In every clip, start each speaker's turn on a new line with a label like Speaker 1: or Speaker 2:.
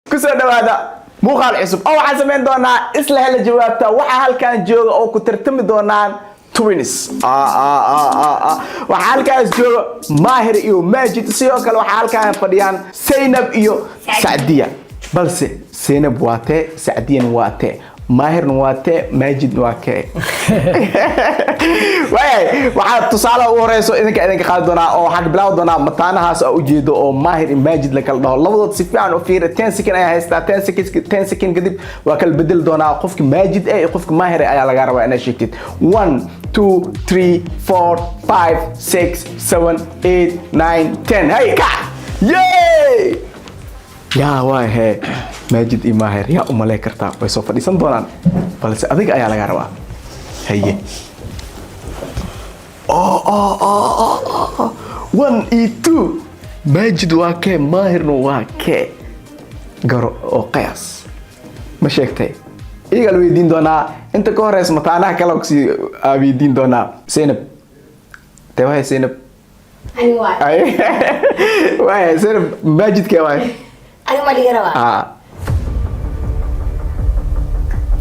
Speaker 1: Kusoo dhawaada muuqaal cusub oo waxaan samayn doonaa isla hela jawaabta. Waxaa halkan jooga oo ku tartami doonaan twins. Waxaa halkaas jooga Maahir iyo Maajid. Sidoo kale waxaa halkan fadhiyaan Saynab iyo Sacdiya. Balse Saynab waa tee, Sacdiyana waa tee, Maahirna waa tee, Maajidna waa kee? Waayay, waxaa tusaale ugu horeyso idinka qaadi doonaa oo waxaa ka bilaabi doonaa mataanahaas oo ujeedo oo Maahir iyo Maajid la kala dhaho. Labadood si fiican u fiiri. 10 second ayaa haystaa. 10 seconds, 10 second kadib waa kala bedeli doonaa. Qofka Maajid eh iyo qofka Maahir eh ayaa laga rabaa inaad sheegtid. 1, 2, 3, 4, 5, 6, 7, 8, 9, 10. Hey, kac! Yay! Yaa waay hee, Maajid iyo Maahir yaa u malay kartaa? Way soo fadhiisan doonaan, balse adiga ayaa laga rabaa. Haye. Oh, oh, oh, oh, oh. One iyo two. Maajid waa kee, Maahirna waa kee? Garo oo qiyaas. Ma sheegtay? Iyagaa la weydiin doonaa. Inta ka horeysa mataanaha kale kusii aa weydiin doonaa. Zaynab tee waay, Zaynab?
Speaker 2: Ani waay.
Speaker 1: Ay, waay Zaynab, Maajidkee waay?
Speaker 2: Ani ma liga rabaa?
Speaker 1: Ah,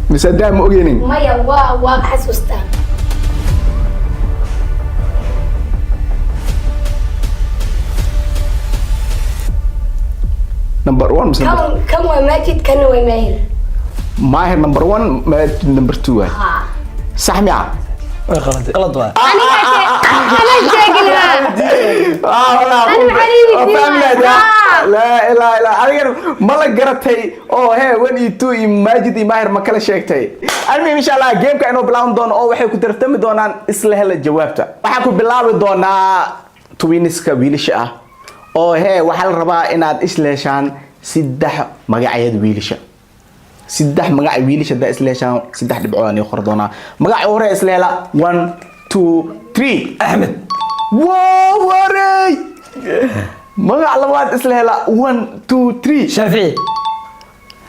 Speaker 1: mise daa ma ogeynin?
Speaker 2: Maya, waa xasuustaa.
Speaker 1: Number one mise number?
Speaker 2: Kan waa Maajid, kanna waa Maahir.
Speaker 1: Maahir number one, Maajid number two waay.
Speaker 2: Haa.
Speaker 1: Sax miya?
Speaker 3: Way qalatay, qalad waay.
Speaker 2: Aniga ana sheegin.
Speaker 1: Ah, walaa,
Speaker 2: Ani maxaa ii
Speaker 1: waa
Speaker 2: weydiin
Speaker 1: fahmi
Speaker 2: waay?
Speaker 1: lahayd, laa ilaaha illa adigana ma la garatay oo he one iyo two iyo Maajid iyo Maahir ma kala sheegtay? Almuhim, insha Allah gameka inuu bilaaban doono oo waxay ku tartami doonaan isla hela jawaabta. Waxaan ku bilaabi doonaa twinska wiilasha ah oo he waxaa la rabaa inaad isla heshaan saddex magacyada wiilasha. Saddex magac wiilasha haddaa isla heshaan, saddex dhibcood aan ii qori doonaa. Magaca hore isla hela. One, two, three.
Speaker 3: Axmed.
Speaker 1: Wow, warey! Magac labaad isla hela. One, two, three.
Speaker 3: Shaafici.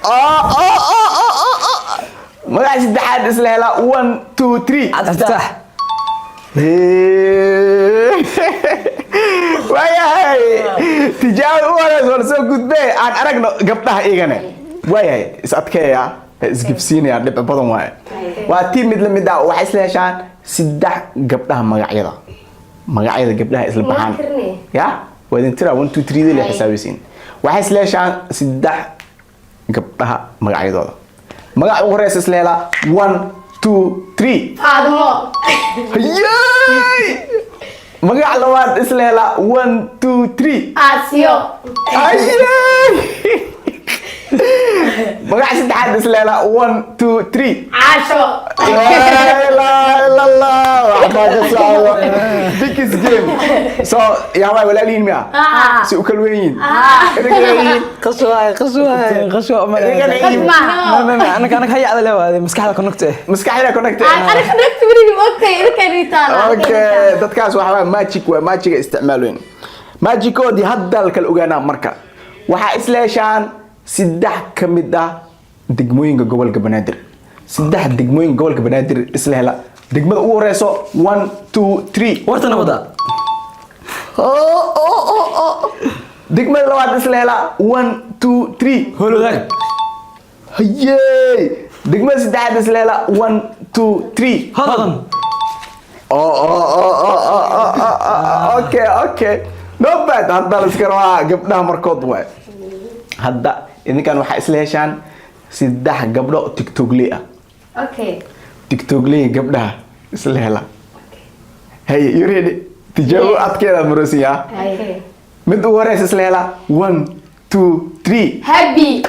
Speaker 1: Ah, ah, ah, ah, ah, ah. Magac saddexaad isla hela. One, two, three.
Speaker 3: Cabdifataax.
Speaker 1: Waayahay, tijaabada u horeysa war soo gudbee. Aan aragno gabdhaha iyagane. Waayahay, is adkeeya, isgibsiinaya, dhibco badan waaye. Waa tii mid lamid ah. Waxay isla heshaan saddex gabdhaha magacyada gabdhaha isla baxaan.
Speaker 2: Tirne.
Speaker 1: Ya waa idin tira. One, two, three la xisaabaysiin. Waxay isla heshaan saddex gabdhaha magacyadooda. Magaca ugu horeysa isla helaa. One, two, three.
Speaker 2: Faadmo.
Speaker 1: Hayay! Magac labaad isla helaa. One, two, three.
Speaker 2: Aasiyo.
Speaker 1: Hayay! Magac saddexaad isla helaa. One, two, three.
Speaker 2: Caasho.
Speaker 1: Laa ilaaha illa Allah, waxbaa ka socdo. Biggest game. So yaa waay, walaalihiin miya?
Speaker 2: Ah.
Speaker 1: Si u kala weyn yihiin. Idinka yihiin.
Speaker 3: Qas waay, qas waay, qas waa.
Speaker 1: Idinka yihiin.
Speaker 2: Maaha.
Speaker 3: Anaka hayacda le waay, maskaxda connect eh.
Speaker 1: Maskaxda connect.
Speaker 2: Aniga connect weligi ogtay idinka riitaala.
Speaker 1: Okay, dadkaas waxa waa magic, waa magiga isticmaaloyn. Magicoodii hadda la kala ogaanaa. Marka waxaa isla heshaan saddex ka mid ah degmooyinka gobolka Banaadir. Saddex degmooyinka gobolka Banaadir isla hela. Degmada ugu horeyso. One, two, three.
Speaker 3: Warta nabada.
Speaker 1: Oh, oh, oh, oh. Degmada labaad isla hela. One, two, three.
Speaker 3: Howl wadaag.
Speaker 1: Hayey! Degmada saddexaad isla hela. One, two, three.
Speaker 3: Hodan.
Speaker 1: Oh, oh, oh, oh, oh, oh, oh, oh, okay, okay. No bad. Hadda la iska rabaa gabdhaha markood waay. Hadda idinkan waxaa isla heshaan saddex gabdho TikTokley ah.
Speaker 2: Okay.
Speaker 1: TikTokley gabdhaha isla hela. Hey, you ready? Tijaabo adkeeda marosiya.
Speaker 2: Okay.
Speaker 1: Mid ugu horeysa isla hela. One, two, three.
Speaker 2: Happy.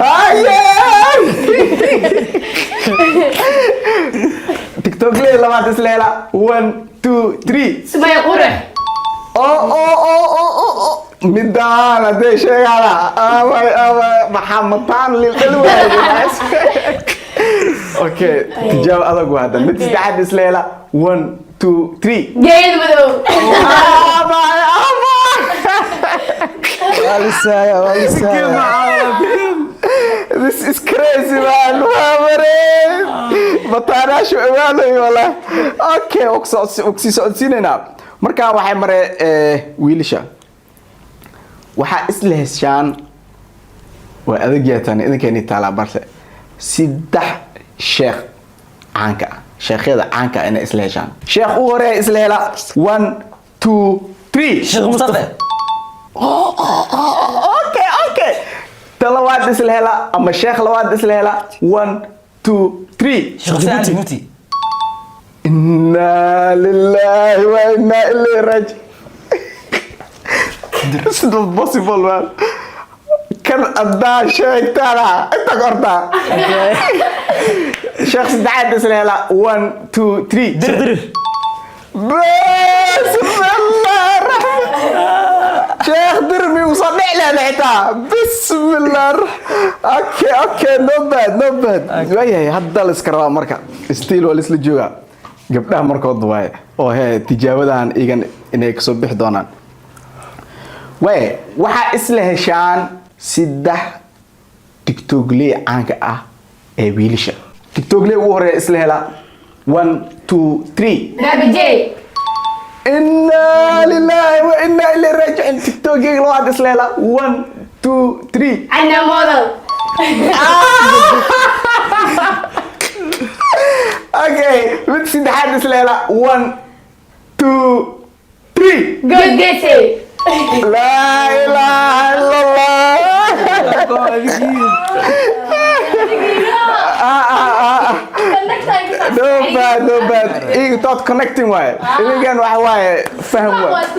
Speaker 1: Ayay! TikTokley labaad isla hela. One, two, three.
Speaker 2: Sumaya qurux.
Speaker 1: Oh, oh, oh, oh, oh, oh. Midaan haddee sheegaada amay amay maxaa mataan lildhal waaye. Okay, tijaabo adag waa hadda. Mid saddexaad isla hela. One, two, three.
Speaker 2: Geed madow.
Speaker 1: Amay amay.
Speaker 3: Waa lisaaya, waa lisaaya.
Speaker 1: This is crazy, man. Waa mareen mataanaashu ogaanay wala. Okay, kusii socodsiinaynaa. Markaa waxay mareen wiilasha. Waxaa isla heshaan Waa adag yahay tani, idinkeeni taalaa, balse saddex sheekh caanka ah, sheekhyada caanka ah inay isla heshaan. Sheekh u horeeya isla hela. One, two, three.
Speaker 3: Sheekh Mustafa.
Speaker 1: Okay, ta labaad isla hela ama sheekh labaad isla hela. One, two, three.
Speaker 3: Sheekh Xuseen Jabuuti.
Speaker 1: Inna lillahi wa inna ilayhi raaji. It's not possible, man. Kan haddaa sheegtana inta kortaa. Sheekh saddexaad isla hela. One, two, three.
Speaker 3: Dir Dirir.
Speaker 1: Bismillah raxmaan. Sheekh Dir miyuu soo dhici lahayd xitaa? Bismillah. Okay, no bad, no bad. Waayahay, hadda la iska rabaa marka. Still waa la isla joogaa. Gabdhaha markood waaye oo hee tijaabadan igan inay kasoo bixi doonaan. Waaye, waxaa isla heshaan saddex TikTokley caanka ah ee wiilasha. TikTokley ugu horeeya isla hela. One, two, three.
Speaker 2: Baby J.
Speaker 1: Inna lillahi wa inna ilayhi raaji'uun. TikTokeyga labaad isla hela. One, two, three.
Speaker 2: Anna Model.
Speaker 1: Okay, mid saddexaad isla hela. One, two, three.
Speaker 2: Good Gese.
Speaker 1: Laa ilaaha illa Allah. Ah, ah, ah. No bad, no bad. Iga thought connecting waaye. Idinkan waxa waaye faham waaye.